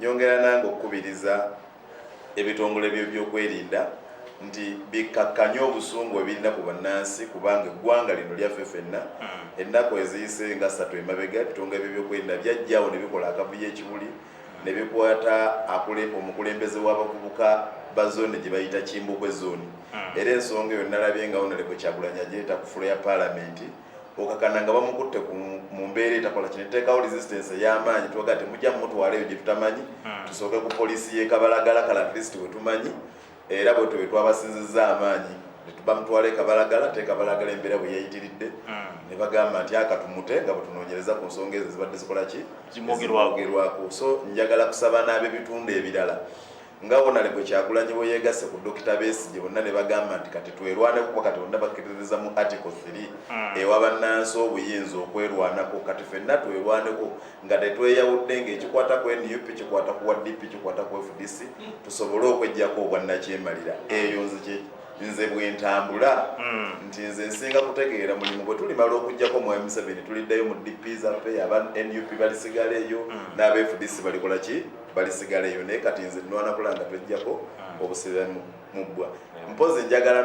Nyongera nange okukubiriza ebitongole by'ebyokwerinda nti bikkakkanye obusungu ebirina ku bannansi, kubanga eggwanga lino lyaffe ffenna. Ennaku eziyise nga 3 emabega, ebitongole by'ebyokwerinda byajjawo ne bikola akavuyo ekibuli ne bikwata omukulembeze w'abavubuka ba zone gye bayita Kimbugwe Zone. Era ensonga eyo nalabye nga Honorable Kyagulanyi agireeta ku floor ya Paalamenti, okakana nga bamukutte mu mbeera etakola kino, eteekawo resistance ey'amaanyi. Twaga temujja mumutwala eyo gye tutamanyi, tusooke ku poliisi y'e Kabalagala, kale at least we tumanyi. Era bwe twe twabasinzizza amaanyi ne bamutwala e Kabalagala, te Kabalagala embeera bwe yayitiridde ne bagamba nti akatumute nga bwe tunoonyereza ku nsonga ezo ezibadde zikola ki? Zimwogerwako. Ezimwogerwako. So njagala kusaba n'ab'ebitundu ebirala, nga Honorable Kyagulanyi bwe yeegasse ku Dokita Besigye, bonna ne bagamba nti kati twerwaneko, kuba kati bonna bakkiririza mu Article 3 ewa bannansi obuyinza okwerwanako. Kati ffenna twerwaneko nga tetweyawudde, ng'ekikwata ku NUP kikwata ku wa DP, kikwata ku FDC, tusobole okweggyako obwannakyemalira. Eyo nze nze bwe ntambula nti nze nsinga kutegeera mulimu. Bwe tulimala okugjako Mwami Museveni, tuliddayo mu DP zaffe, aba NUP balisigala eyo n'aba FDC balikola ki? Balisigala eyo. Naye kati nze nnwana kulaba nga tweggyako obusirira mu bbwa. Mpozi njagala